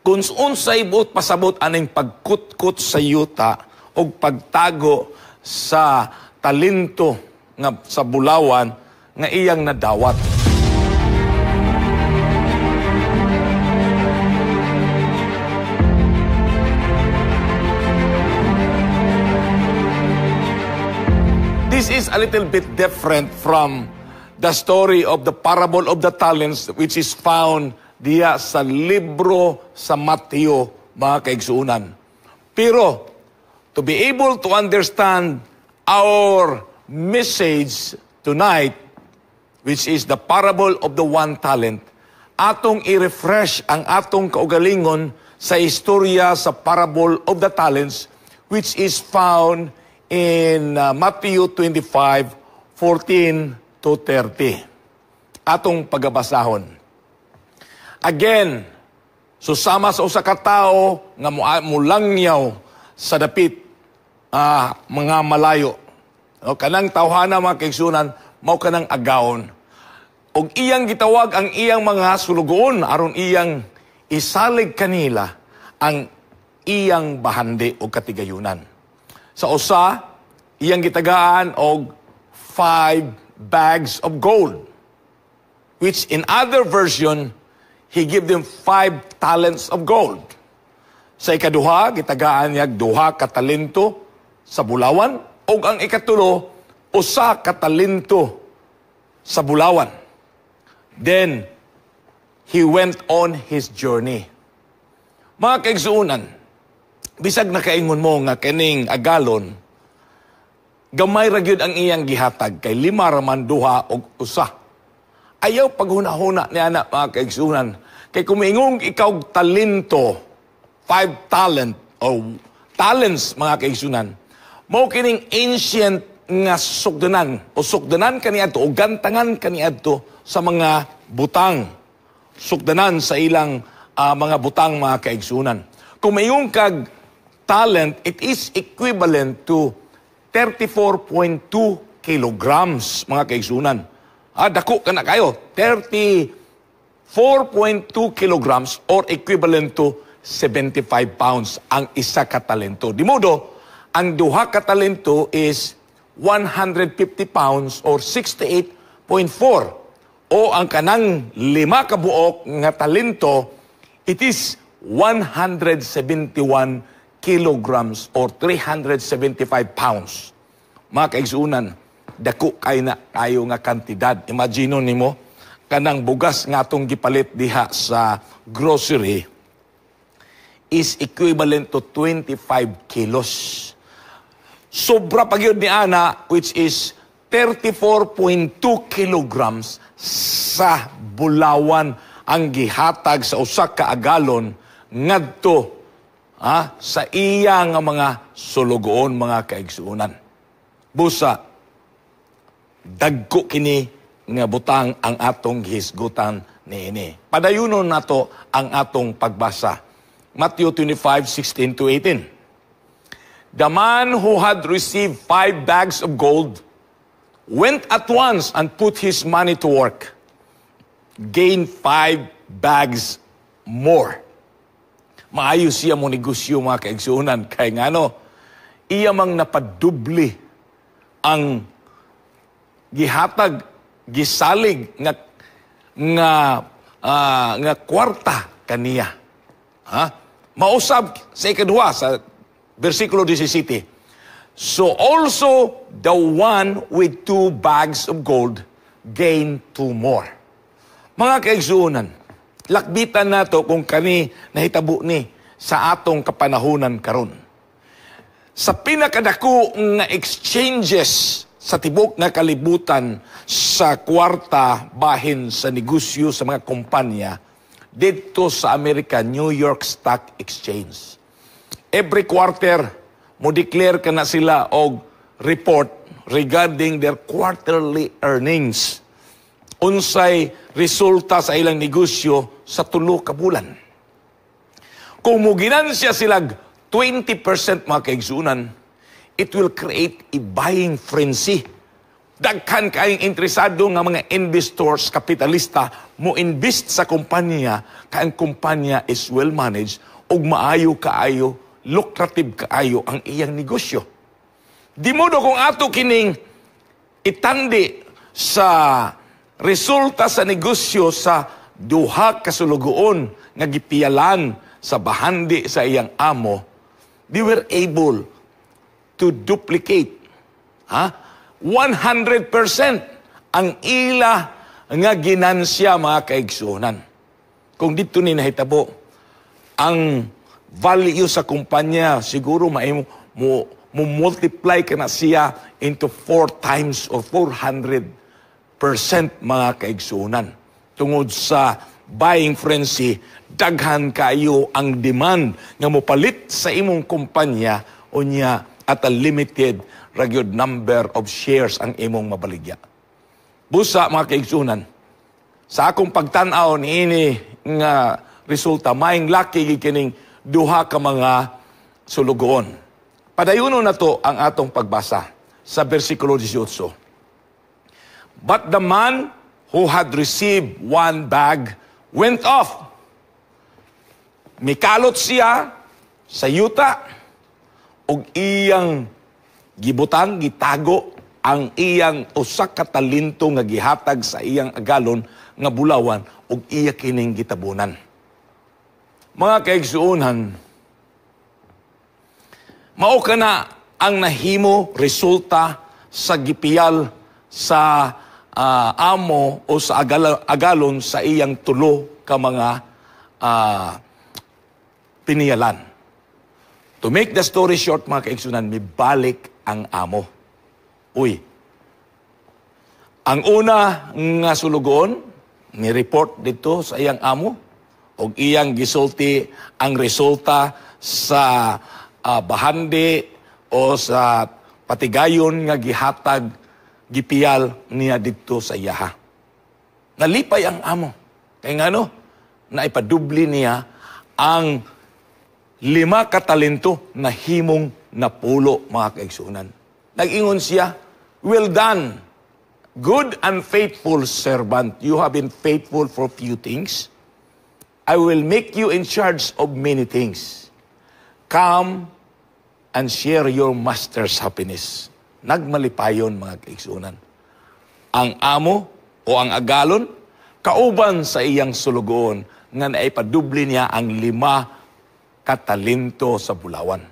Kung unsay buot pasabot aning pagkutkot sa yuta o pagtago sa talento nga sa bulawan nga iyang nadawat. This is a little bit different from the story of the parable of the talents, which is found diya sa libro sa Mateo, mga kaigsuunan. Pero, to be able to understand our message tonight, which is the parable of the one talent, atong i-refresh ang atong kaugalingon sa istorya sa parable of the talents, which is found in Matthew 25:14 to 30. Atong pagabasahon. Again, susama sa usa ka tawo nga mulangyaw sa dapit mga malayo. O, kanang tawhana, mga kaigsunan, mao kanang agawon. Og iyang gitawag ang iyang mga sulugoon aron iyang isalig kanila ang iyang bahandi o katigayunan. Sa usa, iyang gitagaan og 5 bags of gold, which in other version, he give them 5 talents of gold. Sa ikaduha, gitagaan niya 2 ka talento sa bulawan, ug ang ikatulo, 1 ka talento sa bulawan. Then, he went on his journey. Mga kaigsuonan, bisag nakaingon mo nga kining agalon, gamay ra gyud ang iyang gihatag kay 5 ra man, 2 og 1. Ayaw paghuna-huna ni ana, mga kaigsuonan, kay kung miingong ikaw talento, 5 talent o talents, mga kaigsuonan, mao kining ancient nga sukdanan o sukdanan kaniadto o gantangan kaniadto sa mga butang, sukdanan sa ilang mga butang, mga kaigsuonan. Kung mayroon kag talent, it is equivalent to 34.2 kilograms, mga kaigsuonan. Dako ka na kayo, 34.2 kilograms or equivalent to 75 pounds ang isa ka talento. Di modo, ang duha ka talento is 150 pounds or 68.4. O ang kanang 5 ka buok nga talento, it is 171 kilograms or 375 pounds. Mga kaigsuonan, dako kay na kayo nga kantidad. Imagine nimo kanang bugas nga atong gipalit diha sa grocery is equivalent to 25 kilos. Sobra pa gyud ni ana, which is 34.2 kilograms sa bulawan ang gihatag sa usa ka agalon ngadto sa iya nga mga sulugoon, mga kaigsuonan. Busa, dagko kini nga butang ang atong gihisgutan niini. Padayunon nato ang atong pagbasa. Matthew 25:16 to 18. The man who had received 5 bags of gold went at once and put his money to work, gained 5 bags more. Maayo siya mo negosyo, mga kaigsuonan, kay ngano, iya mang napadubli ang gihatag, gisalig nga kwarta kaniya. Ha? Mausab sa ikaduha sa versikulo 17. So also the one with 2 bags of gold gained 2 more. Mga kaigsuonan, lakbitan nato kung kani nahitabo ni sa atong kapanahunan karon. Sa pinakadako nga exchanges sa tibok nga kalibutan sa kwarta bahin sa negosyo sa mga kumpanya didto sa Amerika, New York Stock Exchange. Every quarter, mo declare ka na sila og report regarding their quarterly earnings. Unsay resulta sa ilang negosyo sa 3 ka bulan. Kung muginansya silag 20%, mga kaigsunan, it will create a buying frenzy. Daghan kayong interesado nga mga investors, kapitalista, mo invest sa kumpanya kay ang kumpanya is well managed ug maayo kaayo, lucrative kaayo ang iyang negosyo. Di modo kung ato kining itandi sa resulta sa negosyo sa duha ka sulugoon nga gipiyalan sa bahandi sa iyang amo, they were able to duplicate, ha, 100% ang ila nga ginansya, mga kaigsuonan. Kung dito ni nahitabo, ang value sa kumpanya siguro maimo mo mo multiply ka na siya into 4 times or 400%, mga kaigsuonan. Tungod sa buying frenzy, daghan kayo ang demand nga mopalit sa imong kumpanya, unya at a limited ra gyud number of shares ang imong mabaligya. Busa, mga kaigsuonan, sa akong pagtan-aw niini nga resulta, maing lucky gid kining duha ka mga sulugoon. Padayono na to ang atong pagbasa sa versikulo 18. But the man who had received one bag went off. Mikalot siya sa yuta ug iyang gibutang, gitago ang iyang usa ka talento nga gihatag sa iyang agalon nga bulawan ug iya kining gitabunan. Mga kaigsuonan, mao kana ang nahimo resulta sa gipiyal sa amo o sa agalon sa iyang tulo ka mga piniyalan. To make the story short, mga kaigsuonan, mibalik ang amo. Uy, ang una nga sulugoon ni report dito sa iyang amo og iyang gisulti ang resulta sa bahandi o sa patigayon nga gihatag, gipiyal niya didto sa iyaha. Nalipay ang amo. Kay ngano? Naipadubli niya ang 5 ka talento na himong 10, mga kaigsuonan. Nag-ingon siya, "Well done, good and faithful servant. You have been faithful for few things. I will make you in charge of many things. Come and share your master's happiness." Nagmalipayon, mga kaigsuonan, ang amo o ang agalon kauban sa iyang sulugoon nga naipadubli niya ang 5 katalento sa bulawan.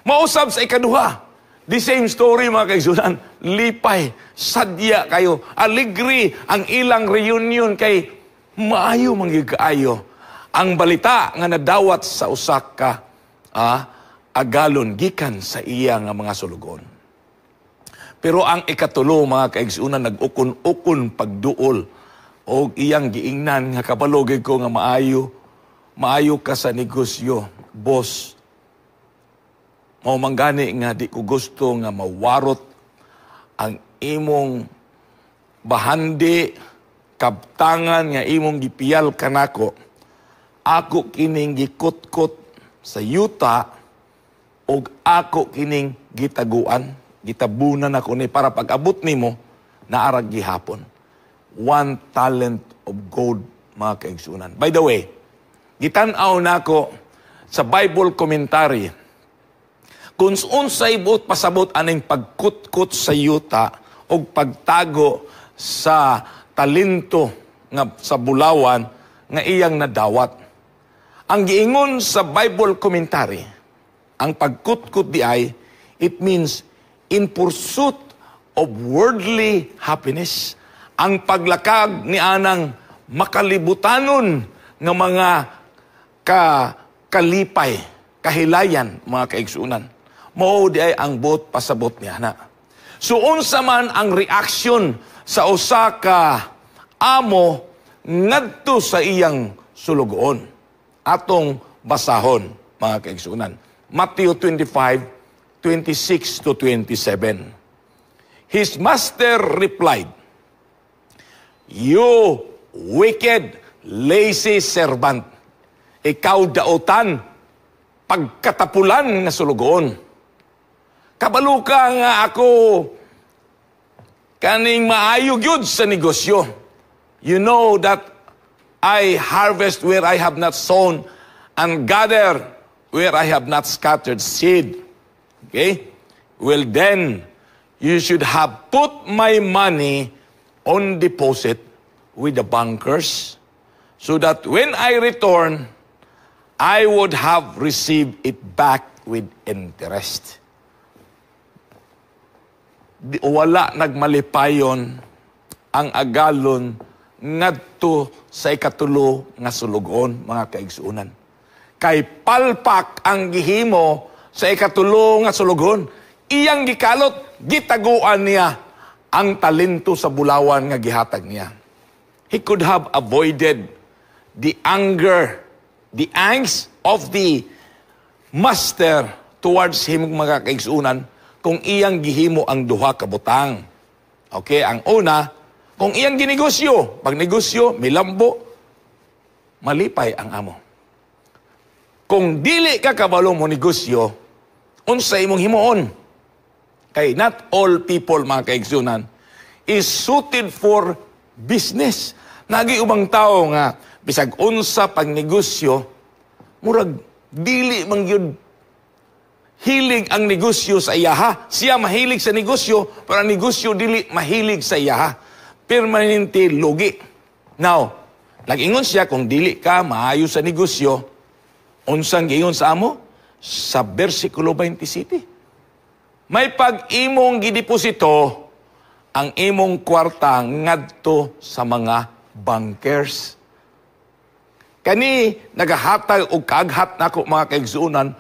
Mausab sa ikaduha. The same story, mga kaigsuonan. Lipay, sadya kayo, aligri ang ilang reunion kay maayo man gyud kaayo ang balita nga nadawat sa usa ka agalon gikan sa iya nga mga sulugoon. Pero ang ikatulo, mga kaigsuonan, nag-ukon-ukon pagduol og iyang giingnan nga kabalo gyud ko nga maayo maayo ka sa negosyo, boss. Mao man gani nga di ko gusto nga mawarot ang imong bahandi, kabtangan nga imong gipiyal kanako. Ako kining gikutkot sa yuta og ako kining gitaguan, gitabunan ako ni para pag-abot nimo naa ra gihapon. 1 talent of gold, mga kaigsuonan. By the way, gitan-aw nako sa Bible commentary kung unsay buot pasabot aning pagkutkot sa yuta o pagtago sa talento nga sa bulawan nga iyang nadawat. Ang giingon sa Bible commentary, ang pagkutkot di ay, it means in pursuit of worldly happiness. Ang paglakag ni anang makalibutanon nga mga kalipay, kahilayan, mga kaigsuonan. Mao di ay ang buot pasabot niya na. So unsa man ang reaksyon sa usa ka amo ngadto sa iyang sulugoon? Atong basahon, mga kaigsuonan. Matthew 25, 26 to 27. His master replied, "You wicked, lazy servant. Ikaw dautan, pagkatapulan nga sulugoon. Kabalo ka nga ako kaning maayo gyud sa negosyo. You know that I harvest where I have not sown and gather where I have not scattered seed." Okay? "Well, then, you should have put my money on deposit with the bankers so that when I return, I would have received it back with interest." Wala nagmalipayon ang agalon ngadto sa ikatulo nga sulugon, mga kaigsuonan. Kay palpak ang gihimo sa ikatulo nga sulugon. Iyang gikalot, gitaguan niya ang talento sa bulawan nga gihatag niya. He could have avoided the anger, the angst of the master towards him, mga kaigsuonan, kung iyang gihimo ang duha ka butang. Okay, ang una, kung iyang ginegosyo, pag negosyo, milambo, malipay ang amo. Kung dili ka kabalo mo negosyo, unsa imong himuon? Kay not all people, mga kaigsuonan, is suited for business. Naay ubang tao nga bisag unsa pag negosyo, murag dili man gyud hilig ang negosyo sa iyaha. Siya mahilig sa negosyo, pero ang negosyo dili mahilig sa iyaha. Permanente lugi. Now, nag-ingon siya, kung dili ka maayo sa negosyo, unsang giingon sa amo? Sa versikulo 27. May pag imong gideposito ang imong kwarta ngadto sa mga bankers. Kani nagahatag og kaaghat nako, mga kaigsuonan,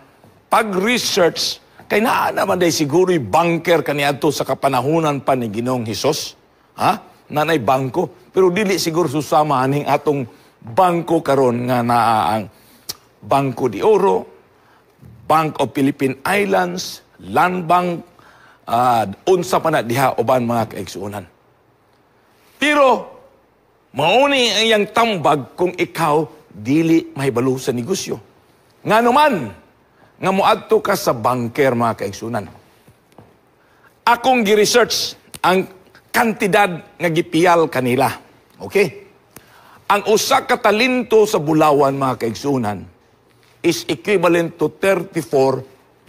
pag-research kay naa naman day siguro banker kaniadto sa kapanahunan pa ni Ginoong Hesus. Ha? Nanay bangko, pero dili siguro susama aning atong bangko karon nga naa ang Banco de Oro, Bank of Philippine Islands, Land Bank, unsa pa na diha uban, mga kaigsuonan. Pero mauni ang iyang tambag kung ikaw dili mahibalo sa negosyo. Ngano man nga moadto ka sa banker, mga kaigsuonan? Akong gi-research ang kantidad nga gipiyal kanila. Okay? Ang usa ka talento sa bulawan, mga kaigsuonan, is equivalent to 34.2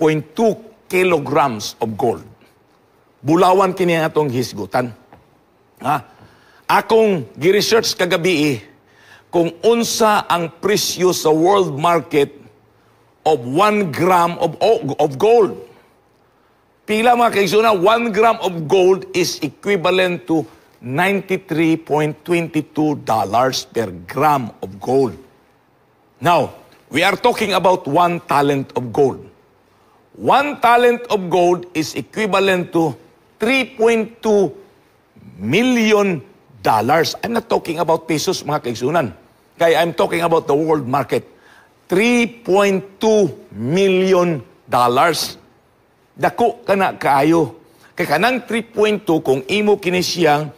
kilograms of gold. Bulawan kini ang atong hisgutan. Ha? Akong gi-research kagabi eh, kung unsa ang presyo sa world market of 1 gram of gold. Pila, mga kaigsuonan? 1 gram of gold is equivalent to $93.22 per gram of gold. Now, we are talking about 1 talent of gold. 1 talent of gold is equivalent to $3.2 million. I'm not talking about pesos, mga kaigsuonan. Kaya I'm talking about the world market. $3.2 million. Dako kana kaayo. Kay kanang 3.2, kung imo kini siyang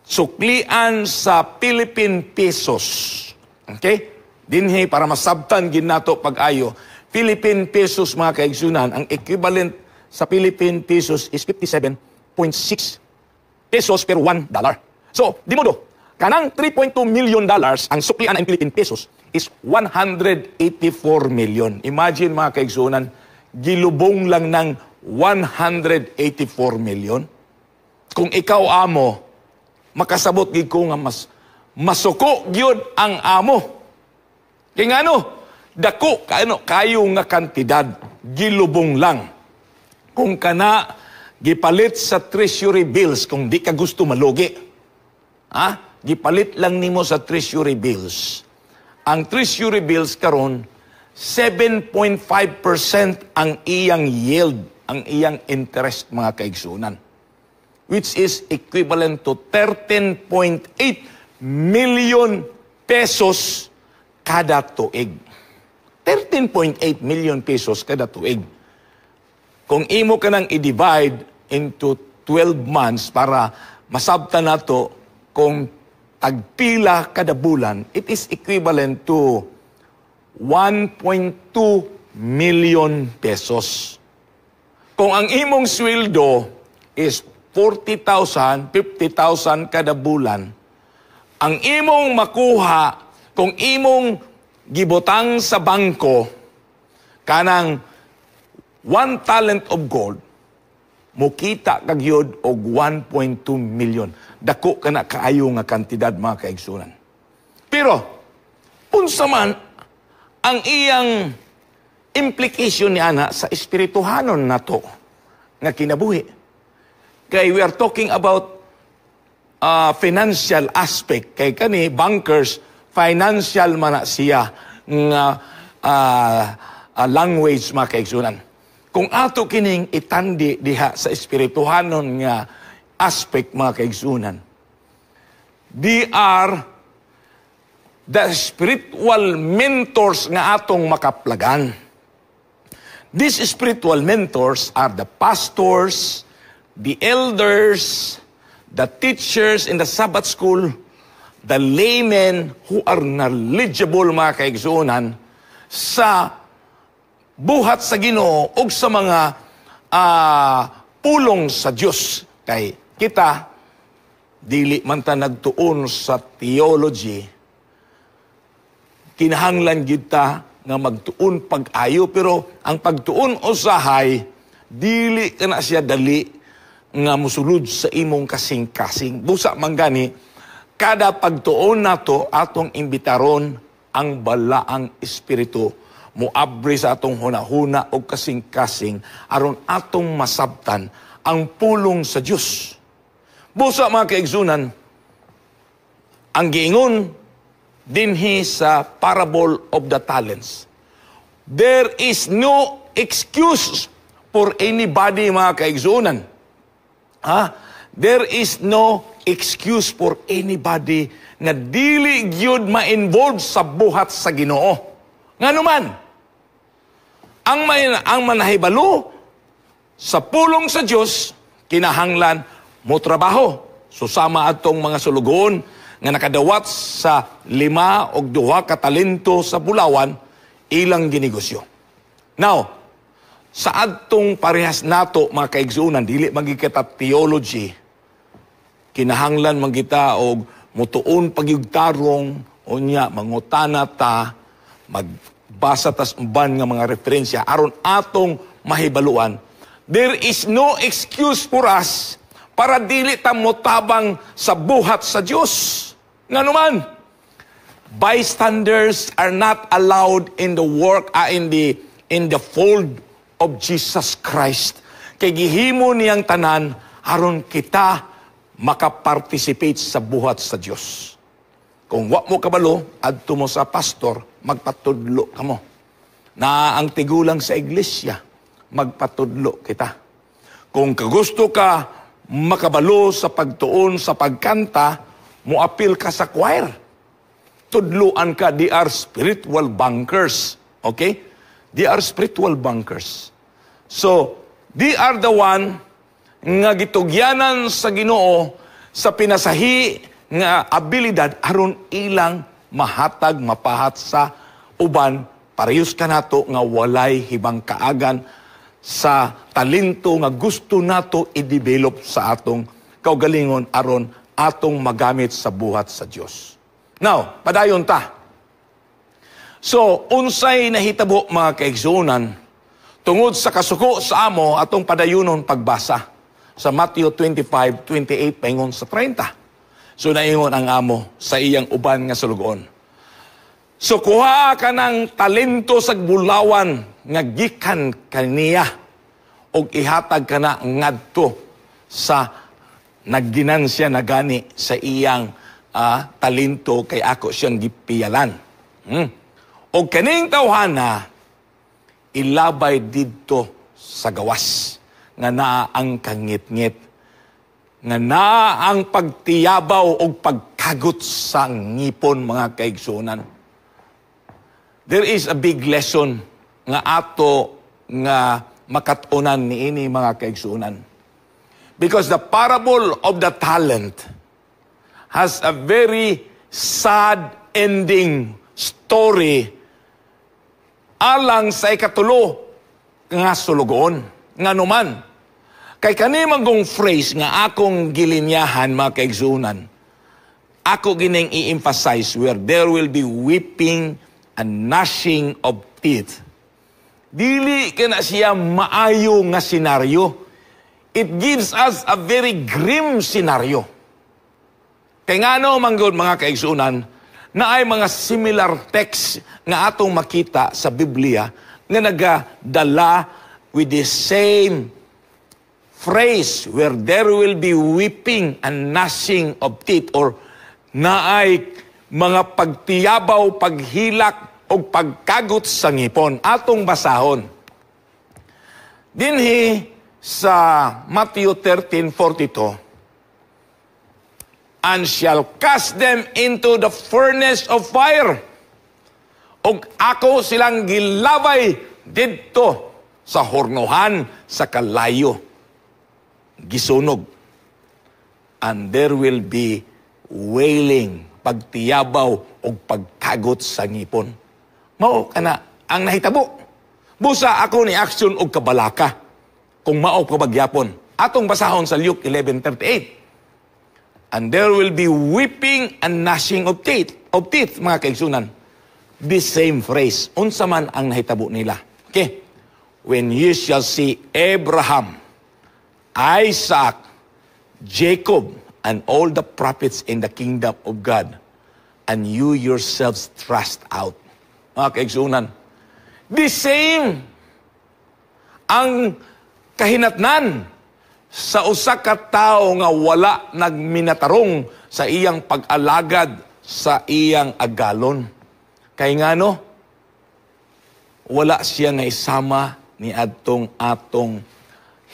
suklian sa Philippine pesos. Okay? Dinhi para masabtan gyud nato pag-ayo. Philippine pesos, mga kaigsuonan, ang equivalent sa Philippine pesos is 57.6 pesos per $1. So, di modo, kanang $3.2 million, ang suklian ang Philippine pesos is 184 million. Imagine, mga kaigsuonan, gilubong lang ng 184 million. Kung ikaw amo, makasabot gid ko nga mas masuko gyud ang amo. Kay ngano, dako kaano kayo nga kantidad, gilubong lang. Kung kana gipalit sa treasury bills, kung di ka gusto malugi. Ha? Gipalit lang nimo sa treasury bills. Ang treasury bills karon, 7.5% ang iyang yield, ang iyang interest, mga kaigsuonan. Which is equivalent to 13.8 million pesos kada tuig. 13.8 million pesos kada tuig. Kung imo ka nang i-divide into 12 months para masabtan nato kung tagpila kada bulan, it is equivalent to 1.2 million pesos. Kung ang imong sweldo is 40,000, 50,000 kada bulan, Ang imong makuha kung imong gibutang sa bangko kanang 1 talent of gold, mukita ka gyud og 1.2 million. Dako kana kaayo nga kantidad, mga kaigsunan. Pero unsa man ang iyang implication ni ana sa espirituhanon nato nga kinabuhi? Kay we are talking about financial aspect, kay kani bankers, financial man na siya nga language, mga kaigsunan. Kung ato kining itandi diha sa espirituhanon nga aspect, mga kaigsunan, they are the spiritual mentors nga atong makaplagan. These spiritual mentors are the pastors, the elders, the teachers in the Sabbath school, the laymen who are knowledgeable, mga kaigsunan, sa buhat sa Ginoo ug sa mga pulong sa Dios. Kay kita, dili man ta nagtuon sa theology, kinahanglan gyud ta nga magtuon pag-ayo, pero ang pagtuon usahay dili kana siya dali nga musulod sa imong kasing-kasing. Busa man gani, kada pagtuon nato, atong imbitaron ang Balaang Espiritu muabri sa atong hunahuna o kasing-kasing aron atong masabtan ang pulong sa Dios. Busa, mga kaigsunan, ang giingon dinhi sa parable of the talents, there is no excuse for anybody, mga kaigsunan. Ha? There is no excuse for anybody nga dili gyud ma-involve sa buhat sa Ginoo. Ngano man, ang manahibalo sa pulong sa Dios, kinahanglan mo trabaho. Susama atong mga sulugoon nga nakadawat sa 5 og 2 ka talento sa bulawan, ilang ginegosyo. Now, sa adtong parehas nato, mga kaigsunan, dili man kita theology, kinahanglan man kita og mutuon pagyugtarong, unya mangutana ta, magbasa tas uban nga mga referensya aron atong mahibaluan. There is no excuse for us para dili ta motabang sa buhat sa Dios. Ngano man, bystanders are not allowed in the work in the fold of Jesus Christ. Kay gihimo niyang tanan aron kita makaparticipate sa buhat sa Dios. Kung wa mo kabalo, adto mo sa pastor, magpatudlo kamo. Na ang tigulang sa iglesia, magpatudlo kita. Kung kagusto ka makabalo sa pagtuon sa pagkanta, moapil ka sa choir. Tudluan ka, they are spiritual bankers. Okay? They are spiritual bankers. So, they are the one nga gitugyanan sa Ginoo sa pinasahi nga abilidad aron ilang mahatag, mapahat sa uban, parehas kanato nga walay hibang kaagan sa talento nga gusto nato i-develop sa atong kaugalingon aron atong magamit sa buhat sa Dios. Now, padayon ta. So, unsay nahitabo, mga kaigsuonan, tungod sa kasuko sa amo? Atong padayunon pagbasa sa Matthew 25, 28 paingon sa 30. So naingon ang amo sa iyang uban nga sulugoon, "So kuha ka ng talento sa bulawan nga gikan kaniya og ihatag kana ngadto sa nagginansya na gani sa iyang talento, kay ako siyang gipiyalan. Og kaning tawhana ilabay didto sa gawas nga naa ang kangitngit, nga naa ang pagtiyabaw og pagkagot sa ngipon," mga kaigsunan. There is a big lesson nga ato nga makatunan niini, mga kaigsunan. Because the parable of the talent has a very sad ending story alang sa ikatulo nga sulugoon. Ngano man, kay kani manggong phrase nga akong gilinyahan, mga kaigsunan, Ako gining i-emphasize where there will be weeping and gnashing of teeth. Dili kana siya maayo nga senaryo. It gives us a very grim scenario. Kay ngano man gud, mga kaigsuonan, naay mga similar text nga atong makita sa Biblia nga nagadala with the same phrase where there will be weeping and gnashing of teeth or naay mga pagtiyabaw, paghilak o pagkagot sa ngipon? Atong basahon. Dinhi sa Matthew 13:42, "And shall cast them into the furnace of fire." Og ako silang gilabay didto sa hornohan sa kalayo. Gisunog. And there will be wailing, pagtiyabaw o pagkagot sa ngipon. Mao kana ang nahitabo. Busa ako ni action og kabalaka kung mao pa bagyapon. Atong basahon sa Luke 11:38. And there will be weeping and gnashing of teeth, mga kaigsuonan. This same phrase, unsa man ang nahitabo nila? Okay. "When you shall see Abraham, Isaac, Jacob, and all the prophets in the kingdom of God, and you yourselves thrust out." Mga kaigsuonan, the same ang kahinatnan sa usa ka tawo nga wala nagminatarong sa iyang pag-alagad sa iyang agalon. Kay ngano, wala siya nga isama ni adtong atong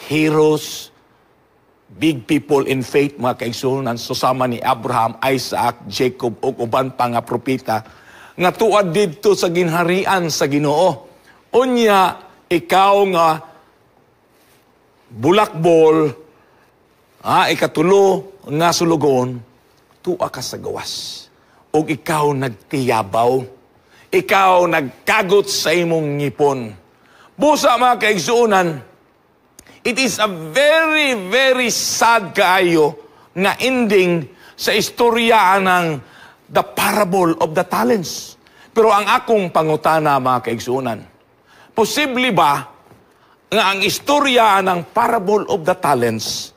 heroes, big people in faith, mga kaigsuonan, susama ni Abraham, Isaac, Jacob ug uban pa nga propeta nga tuad didto sa ginharian sa Ginoo. Unya ikaw nga bulakbol, ikatulo nga sulugoon, tua ka sa gawas. Ug ikaw nagtiyabaw, ikaw nagkagot sa imong ngipon. Busa, mga kaigsuonan, it is a very, very sad kaayo nga ending sa istorya ng the parable of the talents. Pero ang akong pangutana, mga kaigsuonan, posible ba nga ang istorya ng parable of the talents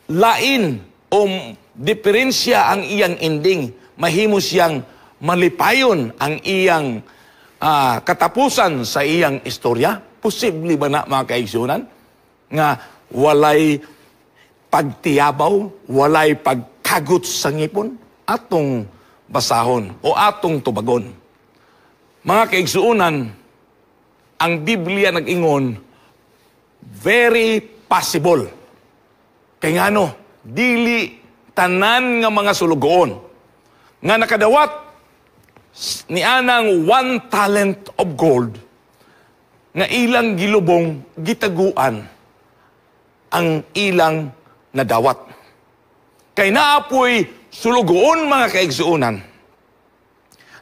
lain o diferensya ang iyang ending, mahimo siyang malipayon ang iyang katapusan sa iyang istorya? Posible ba na, mga kaigsuonan, nga walay pagtiyabaw, walay pagkagot sa ngipon? Atong basahon o atong tubagon. Mga kaigsuonan, ang Biblia nag-ingon, very possible. Kay ngano, dili tanan nga mga sulugoon nga nakadawat ni anang 1 talent of gold nga ilang gilubong, gitaguan ang ilang nadawat. Kay naa poy sulugoon, mga kaigsuonan,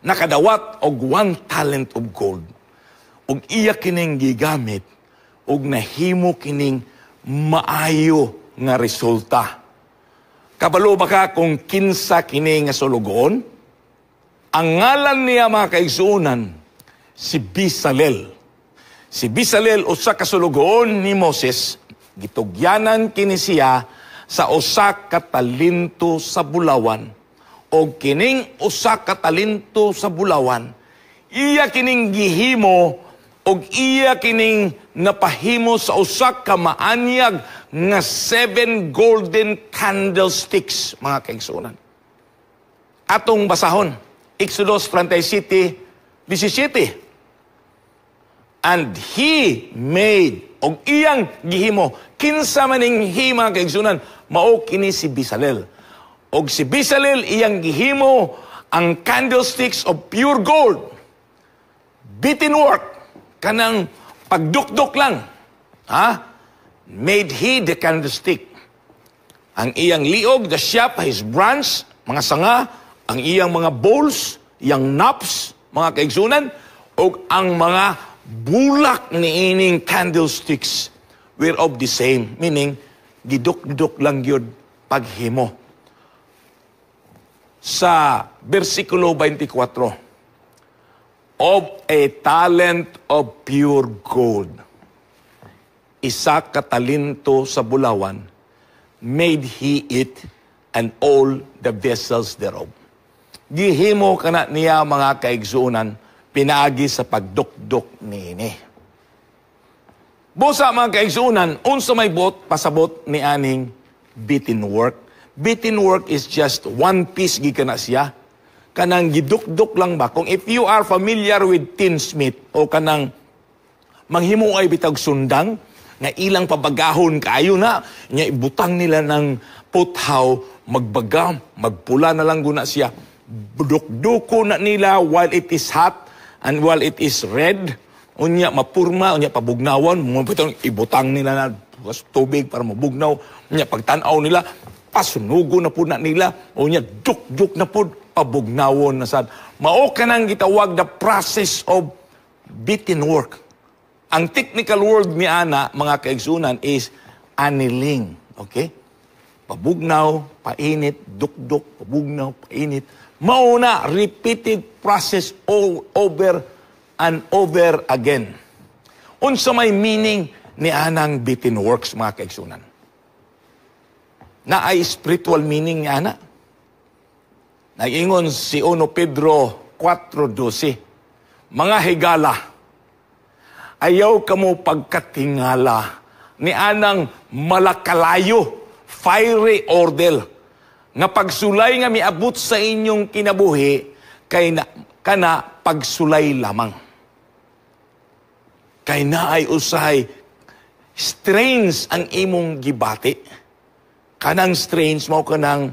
nakadawat og 1 talent of gold ug iya kining gigamit ug nahimo kining maayo nga resulta. Kabalo ba ka kung kinsa kini nga sulugoon? Ang ngalan niya, mga kaigsuonan, si Bisalel. Si Bisalel, usa ka sulugoon ni Moses, gitugyanan kini siya sa 1 ka talento sa bulawan. O kining 1 ka talento sa bulawan, iya kining gihimo og iya kining napahimo sa usa ka maanyag nga seven golden candlesticks, mga kaigsuonan. Atong basahon, Exodus 37:17. "And he made," og iyang gihimo. Kinsa maning he, mga kaigsuonan? Mao kini si Bisalel. Og si Bisalel, iyang gihimo ang candlesticks of pure gold. Beaten work, kanang pagdukduk lang. Ha? "Made he the candlestick. Ang iyang liog, the shaft, his branch, mga sanga, ang iyang mga bowls, iyang knobs, mga kaigsuonan, ug ang mga bulak ni ining candlesticks were of the same." Meaning, giduk-duk lang yun paghimo. Sa versikulo 24, "Of a talent of pure gold," isa ka talento sa bulawan, "made he it and all the vessels thereof." Gihimo kana niya, mga kaigsuonan, pinaagi sa pagdukduk niini. Busa, mga kaigsuonan, unsa may buot pasabot ni aning beaten work? Beaten work is just one piece gikan na siya. Kanang gidukduk lang ba? Kung if you are familiar with tinsmith o kanang manghimo ay bitag sundang, nga ilang pabagahon kaayo na, nya ibutang nila ng puthaw, magbaga, magpula na lang guna siya. Dukduko na nila while it is hot and while it is red. Unya mapurma, unya pabugnawan, mo ibutang nila na tubig para mabugnaw. Unya pagtan-aw nila, pasunugo na pud na nila. Unya duk-duk na pud, pabugnawon na sad. Mao kanang gitawag the process of beaten work. Ang technical word ni ana, mga kaigsunan, is annealing. Okay? Pabugnaw, painit, dukduk, pabugnaw, painit. Mauna, repeated process all over and over again. Unsa may meaning ni anang beaten works, mga kaigsunan? Naay spiritual meaning ni ana. Nag-ingon si 1 Pedro 4:12, "Mga higala, ayaw kamo pagkatingala ni anang malakalayo, fiery ordeal, nga pagsulay nga miabot sa inyong kinabuhi, kay na, kana pagsulay lamang." Kay naay usahay strange ang imong gibati. Kanang strange mao kanang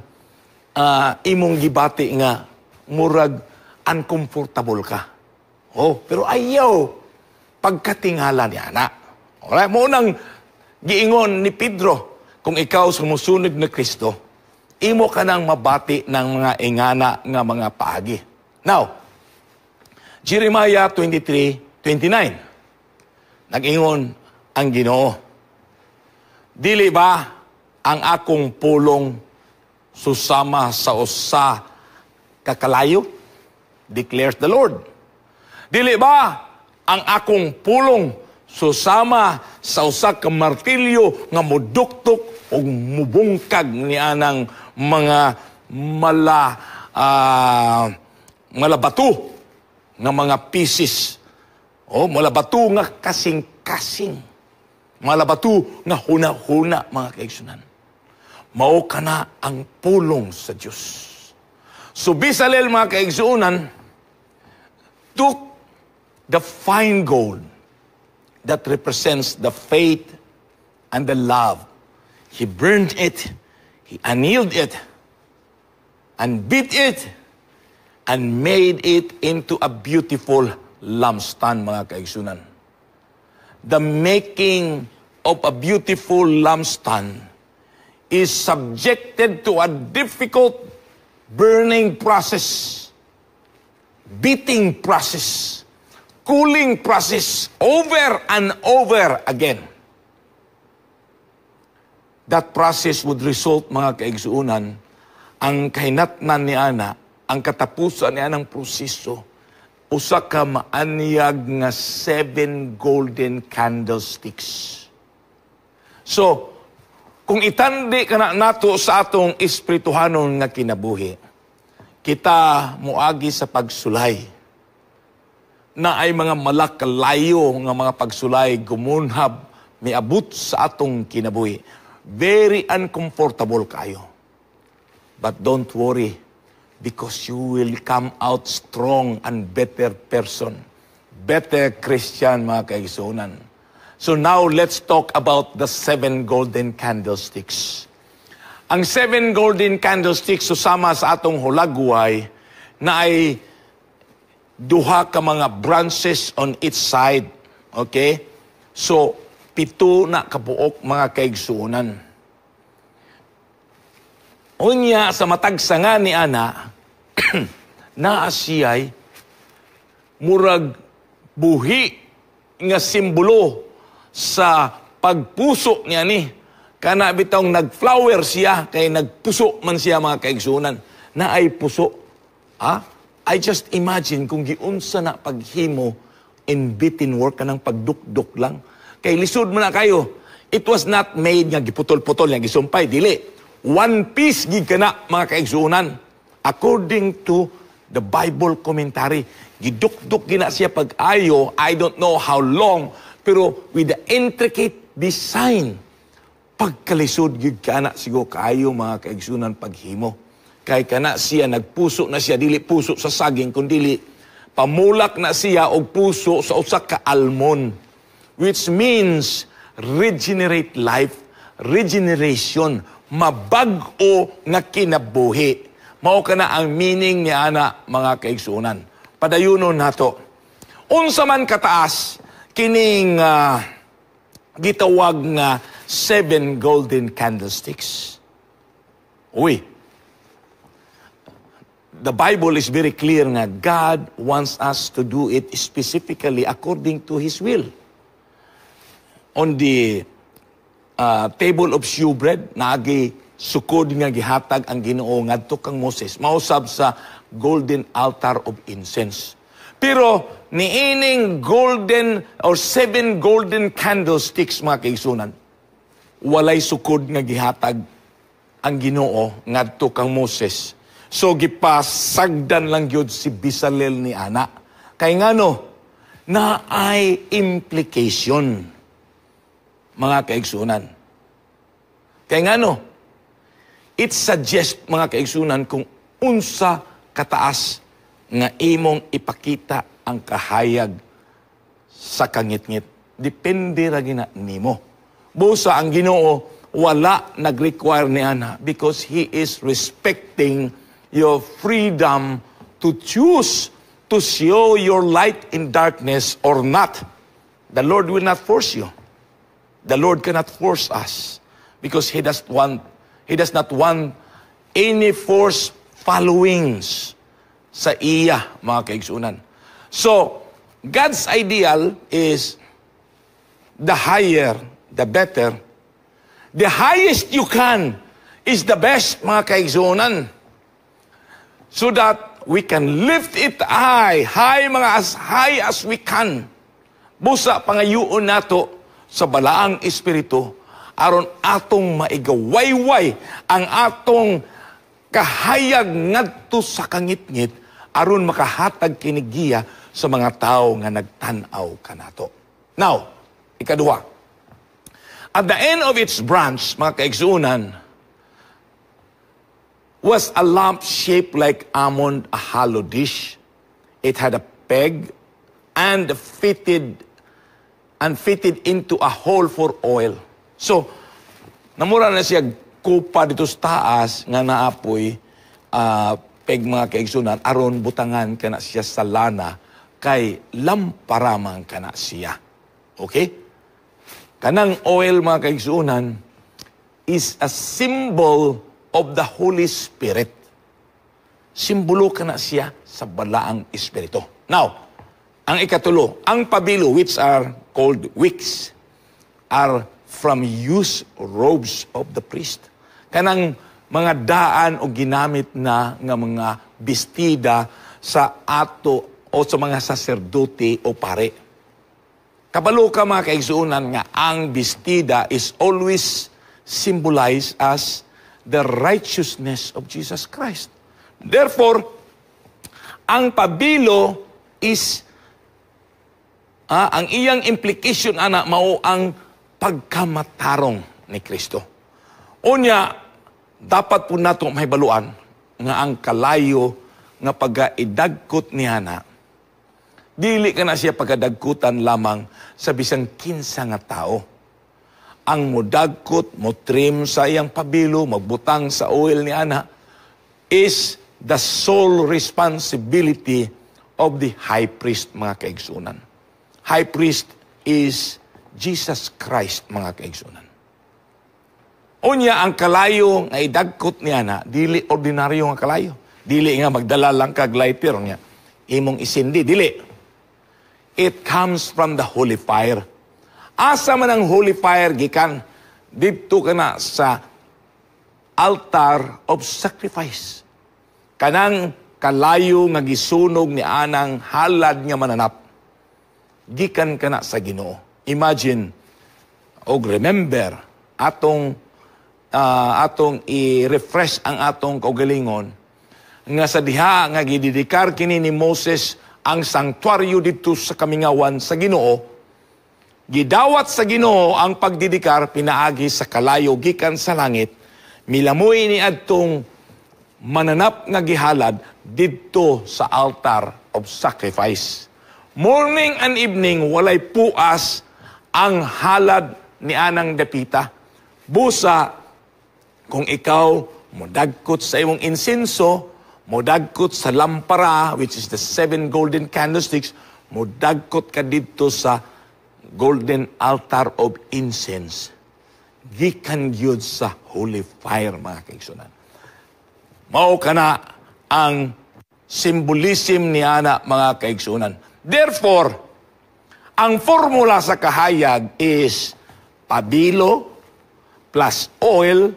imong gibati nga murag uncomfortable ka. Oh, pero ayaw pagkatingala ni ana. Alright, mao nang giingon ni Pedro, kung ikaw sumusunod na Kristo, imo ka nang mabati ng mga ingana nga mga paagi. Now, Jeremiah 23:29. Nag-ingon ang Ginoo, "Dili ba ang akong pulong susama sa usa ka kalayo? Declares the Lord. Dili ba ang akong pulong susama sa usa ka martilyo nga muduktok ug mubungkag ni anang mga malabato nga mga pieces o malabato nga kasing-kasing, malabato nga huna-huna?" Mga kaigsunan, mao kana ang pulong sa Dios. So Bezalel, mga kaigsunan, took the fine gold that represents the faith and the love. He burned it, he annealed it, and beat it, and made it into a beautiful lampstand, mga kaigsunan. The making of a beautiful lampstand is subjected to a difficult burning process, beating process, cooling process over and over again. That process would result, mga kaigsuunan, ang kahinatnan ni ana, ang katapusan ni anang proseso, usa ka maanyag nga seven golden candlesticks. So, kung itandi kana nato sa atong espirituhanon nga kinabuhi, kita muagi sa pagsulay na ay mga malakalayo nga mga pagsulay gumunhab miabot sa atong kinabuhi. Very uncomfortable kayo. But don't worry, because you will come out strong and better person. Better Christian, mga kaigsunan. So now, let's talk about the seven golden candlesticks. Ang seven golden candlesticks susama sa atong hulagway na ay duha ka mga branches on each side. Okay? So, pito na kabuok, mga kaigsuonan. Unya, sa matag sanga ni ana, naa siya'y murag buhi nga simbolo sa pagpuso niya ni. Kana bitong nagflower siya, kay nagpuso man siya, mga kaigsunan. Naay puso. Ah? I just imagine kung giunsa na paghimo in bitin work, kanang pagdukduk lang. Kay lisod man na kayo. It was not made nga giputol-putol nga gisumpay, dili. One piece gid kana, mga kaigsuonan. According to the Bible commentary, gidukduk gina siya pag-ayo, I don't know how long, pero with the intricate design, pagkalisod gid kana siguro kaayo, mga kaigsunan, paghimo. Kay kana siya nagpuso na siya, dili puso sa saging kundi pamulak na siya og puso sa usa ka almond, which means regenerate life, regeneration, mabag-o nga kinabuhi. Mao kana ang meaning ni ana, mga kaigsunan. Padayunon nato. Unsa man kataas kining gitawag nga seven golden candlesticks? Uy, the Bible is very clear nga God wants us to do it specifically according to His will. On the table of shewbread, naagi sukod nga gihatag ang Ginoo ngadto kang Moses, mausab sa golden altar of incense. Pero niining golden or seven golden candlesticks, mga kaigsunan, walay sukod nga gihatag ang Ginoo ngadto kang Moses. So gipasagdan lang gyud si Bezalel ni ana. Kay ngano, naay implication, mga kaigsunan. Kay ngano, it suggests, mga kaigsunan, kung unsa kataas nga imong ipakita ang kahayag sa kangitngit. Depende ra gina nimo. Busa ang Ginoo wala nag-require ni ana because He is respecting your freedom to choose to show your light in darkness or not. The Lord will not force you. The Lord cannot force us because He does not want any force followings sa iya, mga kaigsunan. So, God's ideal is the higher, the better. The highest you can is the best, mga kaigsunan. So that we can lift it high, high mga as high as we can. Busa pangayuon nato sa Balaang Espiritu aron atong maigawayway ang atong kahayag ngadto sa kangitngit aron makahatag kinigiya sa mga tao nga nagtan-aw kanato. Now, ikaduha. At the end of its branch, mga kaigsunan, was a lamp shaped like almond, a hollow dish. It had a peg and fitted into a hole for oil. So, namura na siya kupa dito sa taas nga naapoy peg, mga kaigsunan, aron butangan kana siya sa lana kay lampara man kana siya. Okay? Kanang oil, mga kaigsunan, is a symbol of the Holy Spirit. Simbolo kana siya sa Balaang Espiritu. Now, ang ikatulo, ang pabilo, which are called wicks, are from used robes of the priest. Kanang mga daan o ginamit na nga mga bestida sa ato o sa mga saserdote o pare. Kabalo ka, mga kaigsuonan, nga ang bestida is always symbolized as the righteousness of Jesus Christ. Therefore, ang pabilo is ang iyang implication ana mao ang pagkamatarong ni Kristo. Unya, dapat po nato mahibaluan nga ang kalayo nga pagaidagkot niya na, dili ka na siya pagkadagkutan lamang sa bisang kinsa nga tao. Ang mudagkot, mo trim sa iyang pabilo, magbutang sa oil ni ana, is the sole responsibility of the high priest, mga kaigsunan. High priest is Jesus Christ, mga kaigsunan. Unya, ang kalayo nga idagkot niya na, dili ordinaryo nga kalayo. Dili nga magdala lang kag lighter niya. Imong isindi, dili. It comes from the holy fire. Asa man ang holy fire gikan? Didto ka na sa altar of sacrifice. Kanang kalayo nga gisunog ni anang halad nga mananap, gikan kana sa Ginoo. Imagine og remember atong i-refresh ang atong kaugalingon nga sa diha nga gidedikar kini ni Moses ang sanktuaryo didto sa kamingawan sa Ginoo, gidawat sa Ginoo ang pagdedikar pinaagi sa kalayo gikan sa langit, milamoy ni adtong mananap nga gihalad didto sa altar of sacrifice. Morning and evening, walay puas ang halad ni anang dapita. Busa kung ikaw modagkot sa imong insenso, modagkot sa lampara, which is the seven golden candlesticks, modagkot ka didto sa golden altar of incense. Gikan gyud sa holy fire, mga kaigsunan. Mao kana ang symbolism ni ana, mga kaigsunan. Therefore, ang formula sa kahayag is pabilo plus oil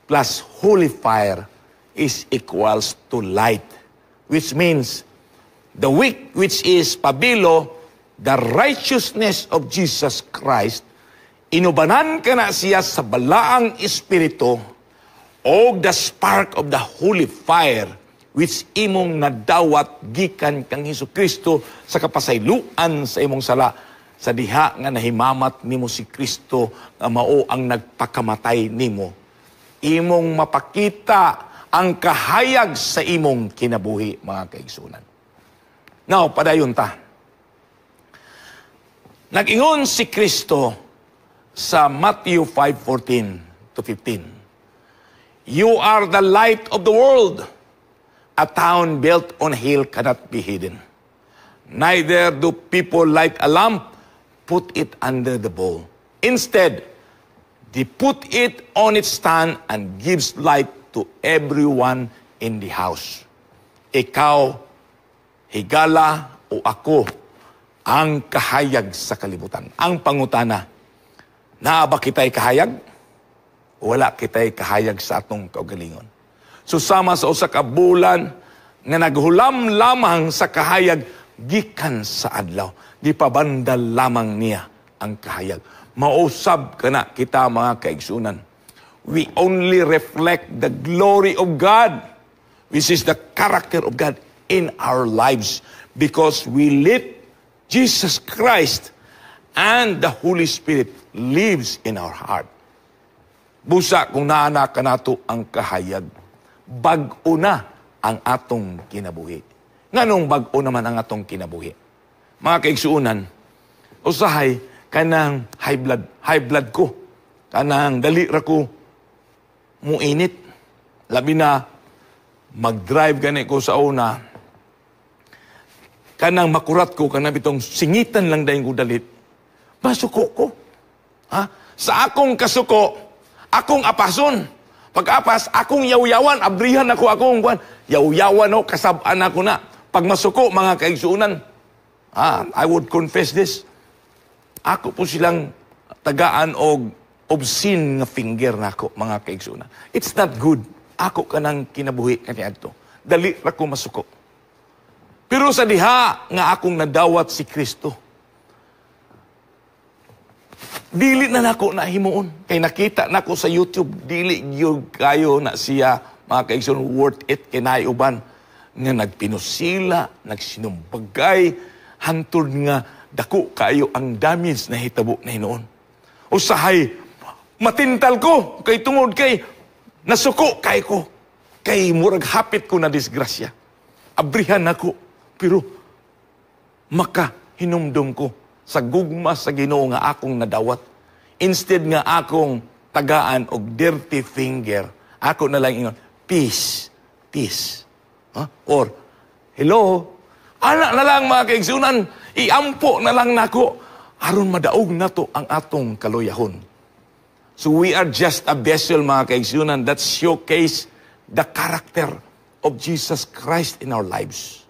plus holy fire is equals to light. Which means the wick, which is pabilo, the righteousness of Jesus Christ, inubanan kana siya sa Balaang Espiritu o the spark of the holy fire which imong nadawat gikan kang Hesus Kristo sa kapasayloan sa imong sala, sa diha nga nahimamat nimo si Kristo nga mao ang nagpakamatay nimo. Imong mapakita ang kahayag sa imong kinabuhi, mga kaigsunan. Now, padayon ta. Nag-ingon si Kristo sa Matthew 5:14 to 15, "You are the light of the world. A town built on a hill cannot be hidden. Neither do people light a lamp, put it under the bowl. Instead, they put it on its stand and gives light to everyone in the house." Ikaw, higala o ako, ang kahayag sa kalibutan. Ang pangutana, naa ba kita'y kahayag? Wala kita'y kahayag sa atong kaugalingon. So sama sa usa ka bulan nga naghulam lamang sa kahayag gikan sa adlaw. Gipabandal lamang niya ang kahayag. Mausab kana kita, mga kaigsunan. We only reflect the glory of God, which is the character of God in our lives, because we let Jesus Christ and the Holy Spirit lives in our heart. Busa kung naa kanato ang kahayag, bag-o na ang atong kinabuhi. Nganong bag-o naman ang atong kinabuhi? Mga kaigsuunan, usahay kanang high blood ko. Kanang dali ra ko muinit. Labi na mag-drive gani ko sa una. Kanang makurat ko, kanang bitong singitan lang dayon ko dalit. Masuko ko. Ha? Sa akong kasuko, akong apason. Pag-apas, akong yawyawan, abrihan ako akong kwan. Yawyawan o, kasab-an ako na. Pag masuko, mga kaigsuunan, I would confess this. Ako po silang tagaan og obscene nga finger nako, mga kaigsuunan. It's not good. Ako kanang kinabuhi kaniadto. Dali ra ko masuko. Pero sa diha nga akong nadawat si Kristo, dili na nako na himuon. Kay nakita nako sa YouTube, dili gyud kayo na siya, mga kaigsoon, worth it kay naay uban nga nagpinusila, nagsinumbagay, hantod nga dako kayo ang damage na hitabo na hinuon. Usahay, matintal ko kay tungod kay nasuko kay ko. Kay murag hapit ko na disgrasya. Abrihan nako, pero maka hinumdum ko sa gugma sa Ginoo nga akong nadawat. Instead nga akong tagaan og dirty finger, ako na lang ingon, "Peace, peace." Huh? Or, "Hello," ana na lang, mga kaigsunan, iampo na lang nako, aron madaog nato ang atong kaluyahon. So we are just a vessel, mga kaigsunan, that showcase the character of Jesus Christ in our lives.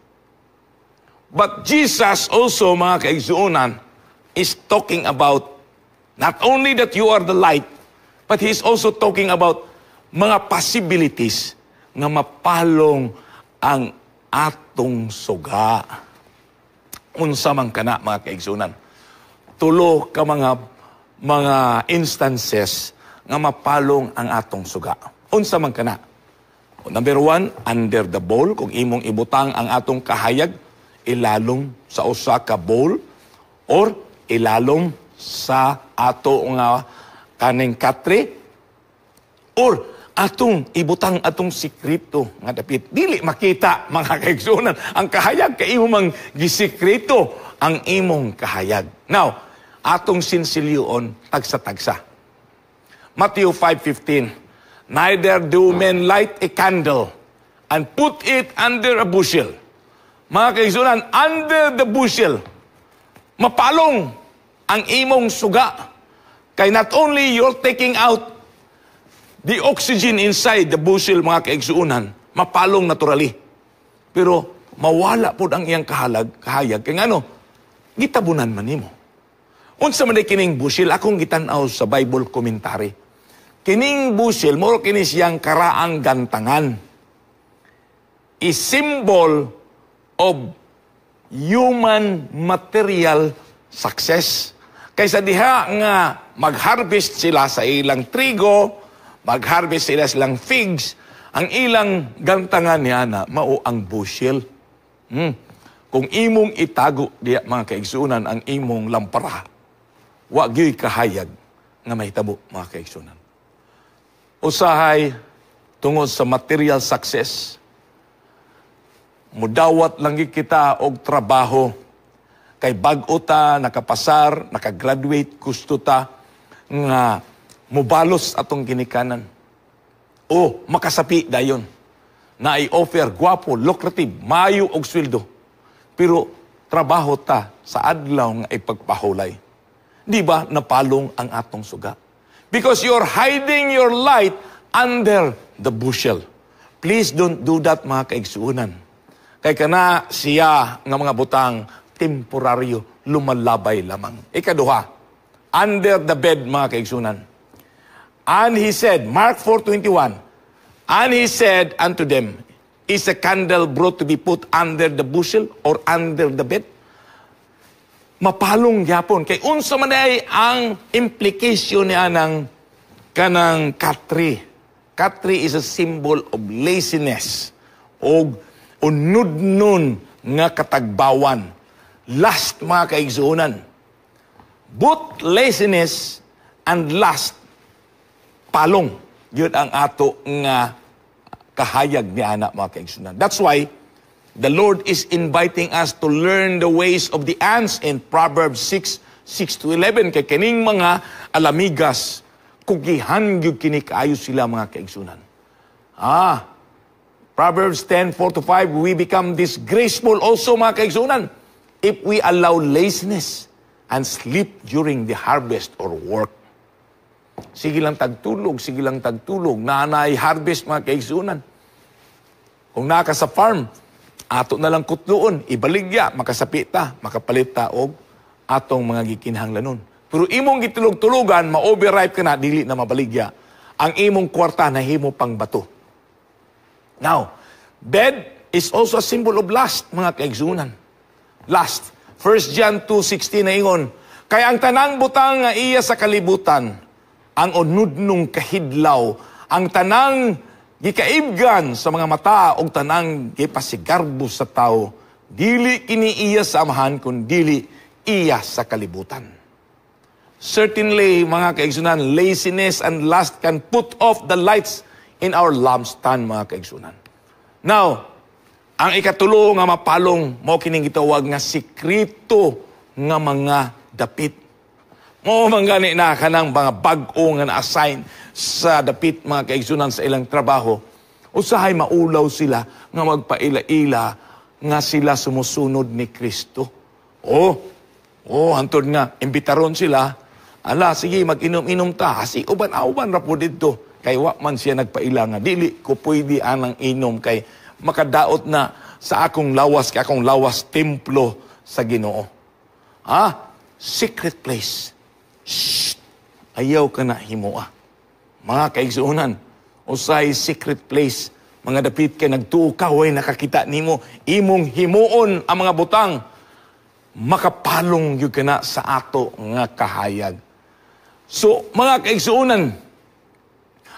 But Jesus also, mga kaigsunan, is talking about not only that you are the light, but He's also talking about mga possibilities nga mapalong ang atong suga. Unsa man kana, mga kaigsunan? Tulo ka mga instances nga mapalong ang atong suga. Unsa man kana? Number one, under the bowl. Kung imong ibutang ang atong kahayag, ilalom sa usa ka bowl or ilalom sa ato nga kaning katre or atong ibutang atong sikreto nga dapit. Dili makita, mga kaigsunan, ang kahayag kay imo mang gisikreto ang imong kahayag. Now, atong sinsilyoon tagsa-tagsa. Matthew 5:15. "Neither do men light a candle and put it under a bushel." Mga kaigsunan, under the bushel, mapalong ang imong suga. Kay not only you're taking out the oxygen inside the bushel, mga kaigsuunan, mapalong naturally. Pero mawala pod ang iyang kahayag. Kay ngano, gitabunan man nimo. Unsa man kining bushel? Akong gitan-aw sa Bible commentary. Kining bushel, mao kini siyang karaang gantangan. A symbol of human material success. Kaysa diha nga mag-harvest sila sa ilang trigo, mag-harvest sila silang figs, ang ilang gantangan niya na mao ang bushel. Kung imong itago diya, mga kaigsunan, ang imong lampara, wa gyuy kahayag nga mahitabo, mga kaigsunan. Usahay, tungod sa material success, mudawat lang gyud kita og trabaho kay bag-o ta nakapasar, nakagraduate, gusto ta nga mubalos atong ginikanan. O makasapi dayon. Na i-offer gwapo, lucrative, mayo og sweldo. Pero trabaho ta sa adlaw nga ipagpahulay. Di ba napalong ang atong suga? Because you're hiding your light under the bushel. Please don't do that, mga kaigsuunan. Kay kana siya nga mga butang temporaryo, lumalabay lamang. Ikaduha, under the bed, mga kaigsunan. And he said, Mark 4:21, "And he said unto them, Is a candle brought to be put under the bushel or under the bed?" Mapalong gyapon. Kay unsa man ay ang implication niya ng kanang katri? Katri is a symbol of laziness o unudnon nga katagbawan. Lust, mga kaigsuonan. Both laziness and lust, palong. Yun ang ato nga kahayag ni ana, mga kaigsuonan. That's why the Lord is inviting us to learn the ways of the ants in Proverbs 6, 6 to 11. Kay kining mga alamigas, kugihan gyud kini kaayo sila, mga kaigsunan. Proverbs 10, 4 to 5, we become disgraceful also, mga kaigsunan, if we allow laziness and sleep during the harvest or work. Sige lang tagtulog, sige lang tagtulog, nanay harvest, mga kaigsunan. Kung naka sa farm, ato na lang kutluon, ibaligya, makasapi ta, makapalit ta og atong mga gikinahanglanon. Pero imong gitulog-tulugan, ma-overripe ka na, dili na mabaligya. Ang imong kwarta nahimo pang bato. Now, bed is also a symbol of lust, mga kaigsunan. Lust. 1 John 2:16 na ingon, "Kay ang tanang butang nga iya sa kalibutan, ang unudnong kahidlaw, ang tanang gikaibgan sa mga mata og tanang gipasigarbo sa tao, dili kini iya sa Amahan kun dili iya sa kalibutan." Certainly, mga kaigsunan, laziness and lust can put off the lights in our lampstand, mga kaigsunan. Now, ang ikatulo nga mapalong, mao kining gitawag nga sikreto nga mga dapit. Mao man gani na kanang mga bag-o nga na-assign sa dapit, mga kaigsunan, sa ilang trabaho. Usahay maulaw sila nga magpaila-ila nga sila sumusunod ni Kristo. Oh, hantod nga imbitaron sila. Ala, sige, mag-inom-inom ta. Si uban uban ra po didto. Kay wa man siya nagpaila nga dili ko pwede anang inom kay makadaot na sa akong lawas, kay akong lawas templo sa Ginoo. Secret place. Shh! Ayaw ka na himoa. Mga kaigsuonan, usay secret place, Mga dapit kay nagtuo ka, way nakakita nimo, imong himuon ang mga butang, makapalong gyud kana sa ato nga kahayag. So, mga kaigsuonan,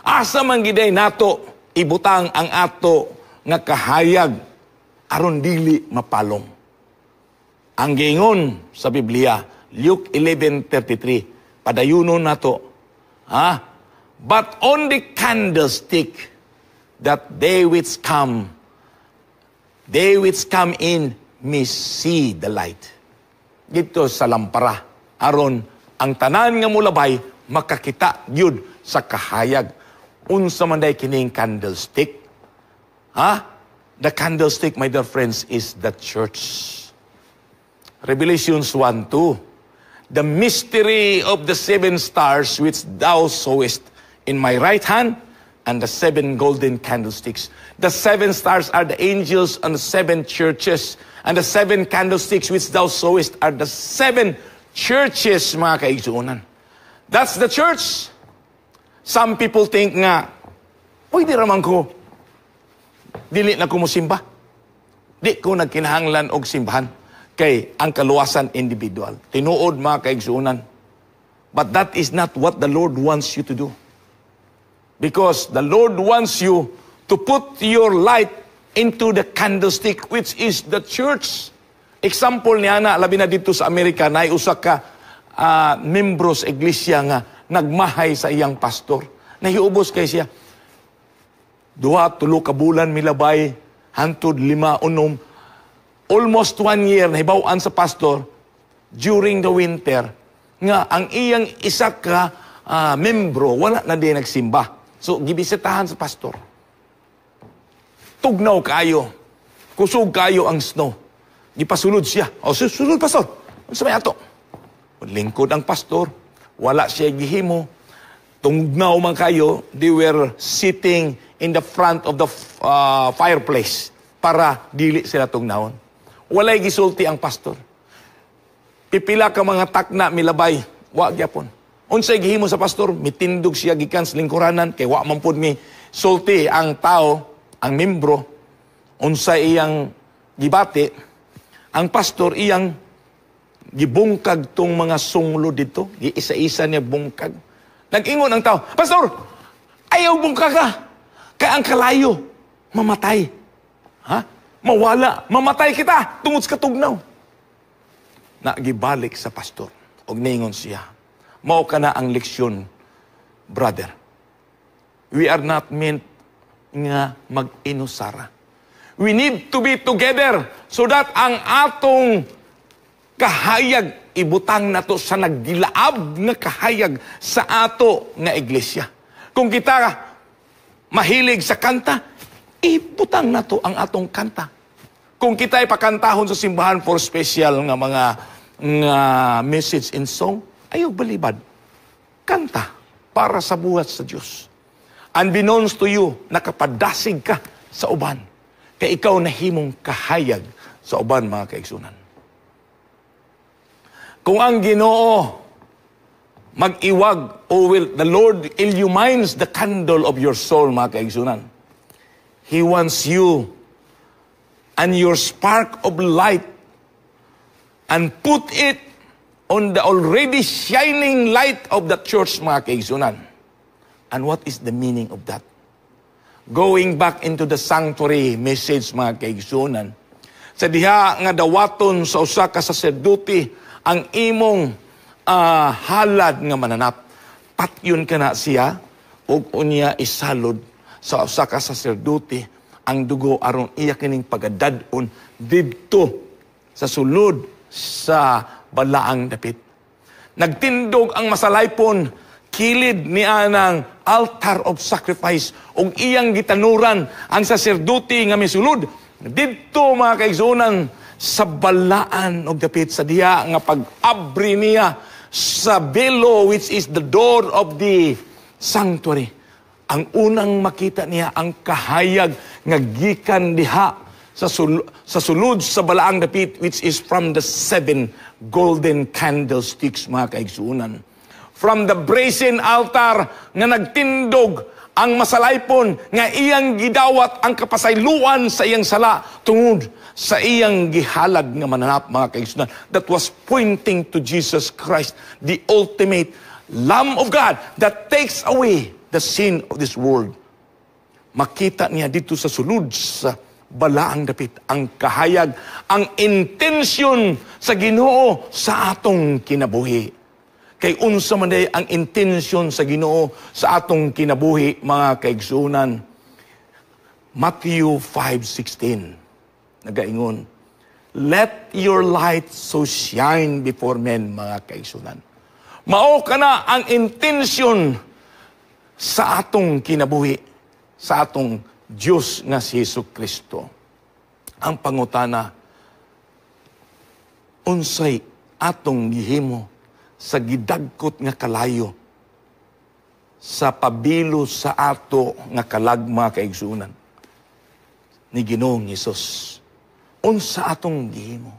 asa man giday nato ibutang ang ato nga kahayag aron dili mapalong? Ang giingon sa Biblia, Luke 11:33, padayunon nato, ha? "But on the candlestick, that they which come in may see the light." Dito sa lampara, aron ang tanan nga mulabay makakita gyud sa kahayag. Unsa man day kining candlestick? Ha? The candlestick, my dear friends, is the church. Revelations 1:2. "The mystery of the seven stars which thou sawest in my right hand and the seven golden candlesticks." The seven stars are the angels and the seven churches. And the seven candlesticks which thou sawest are the seven churches, mga kaigsuonan. That's the church. Some people think nga, "Pwede raman ko, dili na ko mosimba. Di ko nagkinahanglan og simbahan. Kay ang kaluwasan individual." Tinuod, mga kaigsuonan. But that is not what the Lord wants you to do. Because the Lord wants you to put your light into the candlestick, which is the church. Example niya na, labi na dito sa Amerika, na usa ka membro sa iglesia nga nagmahay sa iyang pastor. Nahiubos kay siya. 2, 3 ka bulan milabay, hantod 5, 6, almost one year, nahibaw-an sa pastor during the winter, nga ang iyang isa ka membro, wala na din nagsimba. So, gibisitahan sa pastor. Tugnaw kayo. Kusog kayo ang snow. Gipasulod siya. "O, sulod, pastor. Unsa may ato?" Lingkod ang pastor. Wala siya gihimo. Tugnaw man kayo, they were sitting in the front of the fireplace para dili sila tugnawon. Walay gisulti ang pastor. Pipila ka mga takna milabay, wa gyapon. Unsay gihimo sa pastor? Mitindog siya gikan sa lingkuranan kay wa man pud mi sulti ang tao, ang membro, unsay iyang gibati. Ang pastor, iyang gibungkag tong mga sunglo dito, giisa-isa niya bungkag. Nag-ingon ang tao, "Pastor, ayaw bungkag ka. Kay ang kalayo, mamatay. Ha? Mawala, mamatay kita tungod sa katugnaw." Nagibalik sa pastor. Og ningon siya, "Mao ka na ang leksyon, brother. We are not meant nga mag-inusara. We need to be together so that ang atong kahayag ibutang nato sa naggilaab nga kahayag sa ato nga iglesia. Kung kita mahilig sa kanta, ibutang nato ang atong kanta. Kung kita ipakantahon sa simbahan for special nga mga nga message in song, ayaw balibad. Kanta para sa buhat sa Dios. Unbeknownst to you, nakapadasig ka sa uban. Kay ikaw nahimong kahayag sa uban, mga kaigsuonan. Kung ang Ginoo mag-iwag o will the Lord illumines the candle of your soul, mga kaigsuonan. He wants you and your spark of light and put it on the already shining light of the church, mga kaigsuonan. And what is the meaning of that? Going back into the sanctuary message, mga kaigsuonan, sa diha nga dawaton sa usa ka saserdote ang imong halad nga mananap, patyon ka na siya ug unya isalod sa usa ka saserdote ang dugo aron iya kining pagadad-on didto sa sulod sa balaang dapit. Nagtindog ang masalaypon kilid ni anang altar of sacrifice ug iyang gitanuran ang saserdote nga misulod didto, mga kaigsuonan, sa balaan og dapit, sa diha nga pag-abri niya sa belo, which is the door of the sanctuary. Ang unang makita niya ang kahayag nga gikan diha sa sulod sa balaang dapit, which is from the seven golden candlesticks, mga kaigsuonan. From the brazen altar nga nagtindog Ang masalaypon nga iyang gidawat ang kapasayloan sa iyang sala tungod sa iyang gihalad nga mananap, mga kaigsunan, that was pointing to Jesus Christ, the ultimate Lamb of God that takes away the sin of this world. Makita niya dito sa sulod sa balaang dapit ang kahayag, ang intensyon sa Ginoo sa atong kinabuhi. Kay unsa man day ang intensyon sa Ginoo sa atong kinabuhi, mga kaigsunan? Matthew 5:16 nagaingon, "Let your light so shine before men," mga kaigsunan. Mao kana ang intensyon sa atong kinabuhi, sa atong Diyos nga si Hesus Kristo. Ang pangutana, unsay atong gihimo sa gidagkot nga kalayo sa pabilo sa ato nga kalag, mga kaigsunan, ni Ginoong Hesus? Unsa atong gihimo?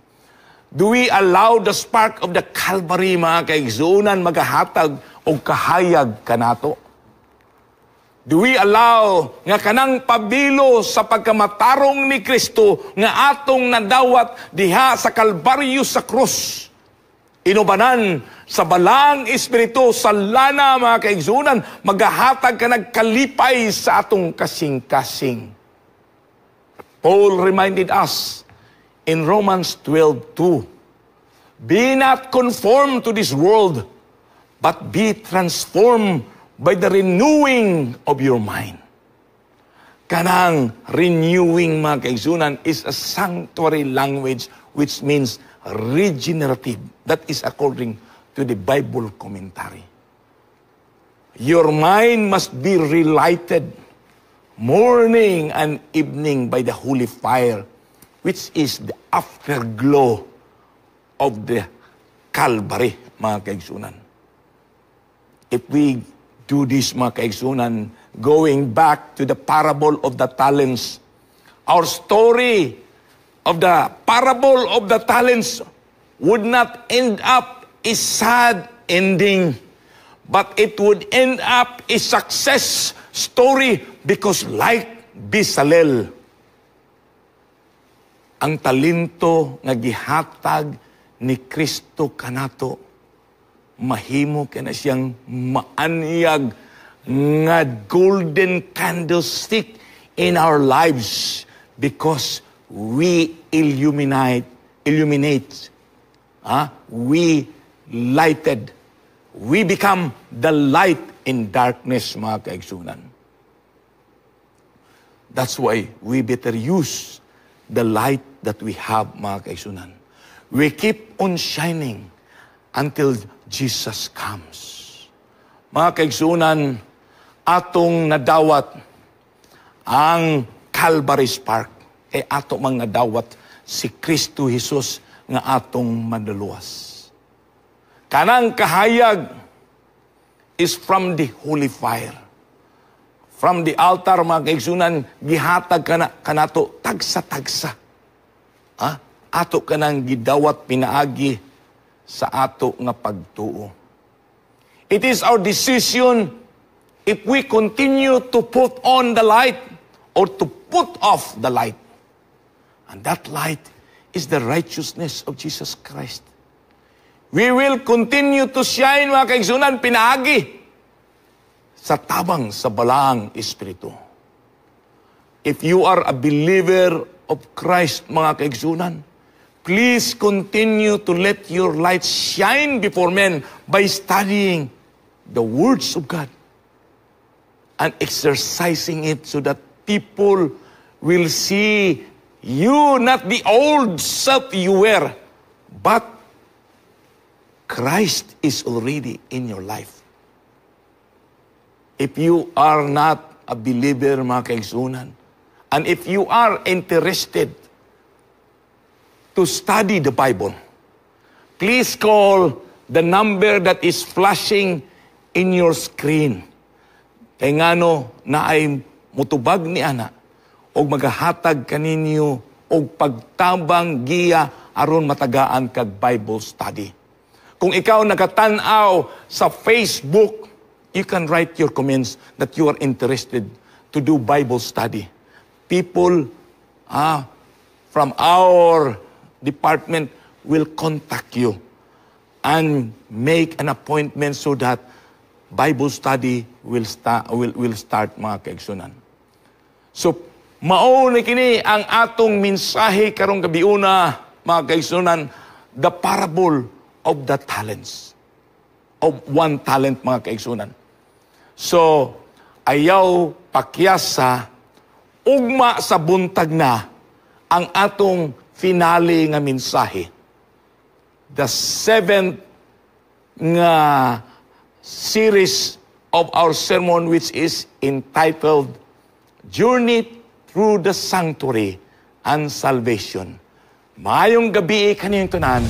Do we allow the spark of the Calvary, mga kaigsunan, magahatag og kahayag kanato? Do we allow nga kanang pabilo sa pagkamatarong ni Kristo nga atong nadawat diha sa Kalbaryo, sa krus, inubanan sa Balaang Espiritu sa lana, mga kaigsunan, magahatag kanag kalipay sa atong kasing-kasing? Paul reminded us in Romans 12:2, "Be not conformed to this world, but be transformed by the renewing of your mind." Kanang renewing, mga kaigsunan, is a sanctuary language which means regenerative. That is according to the Bible commentary. Your mind must be relighted morning and evening by the holy fire, which is the afterglow of the Calvary, mga kaigsunan. If we do this, mga kaigsunan, going back to the parable of the talents, our story of the parable of the talents would not end up a sad ending, but it would end up a success story because, like Bezalel, ang talento nga gihatag ni Kristo kanato, mahimo kana siyang maanyag nga golden candlestick in our lives because we illuminate, we lighted, we become the light in darkness, mga kaigsunan. That's why we better use the light that we have, mga kaigsunan. We keep on shining until Jesus comes. Mga kaigsunan, atong nadawat ang Calvary Spark kay ato mang nadawat si Kristo Jesus nga atong manluluwas. Kanang kahayag is from the holy fire. From the altar, mga kaigsunan, gihatag kana kanato tagsa-tagsa. Ah, ato kanang gidawat pinaagi sa ato nga pagtuo. It is our decision if we continue to put on the light or to put off the light. And that light is the righteousness of Jesus Christ. We will continue to shine, mga kaigsunan, pinaagi sa tabang sa Balaang Espiritu. If you are a believer of Christ, mga kaigsunan, please continue to let your light shine before men by studying the words of God and exercising it so that people will see you, not the old self you were, but Christ is already in your life. If you are not a believer, mga kaigsunan, and if you are interested to study the Bible, please call the number that is flashing in your screen. Kay ngano naay mutubag ni ana og magahatag kaninyo og pagtabang giya aron matagaan kag Bible study. Kung ikaw nakatan-aw sa Facebook, You can write your comments that you are interested to do Bible study. People from our department will contact you and make an appointment so that Bible study will start, mga kaigsunan. So, mao ni kini ang atong mensahe karong gabiuna, mga kaigsunan, the parable of the talents. Of one talent, mga kaigsunan. So, ayaw pakyasa, ugma sa buntag na ang atong finale nga mensahe. The seventh nga series of our sermon, which is entitled Journey Through the Sanctuary and Salvation. Maayong gabii kaninyong tanan.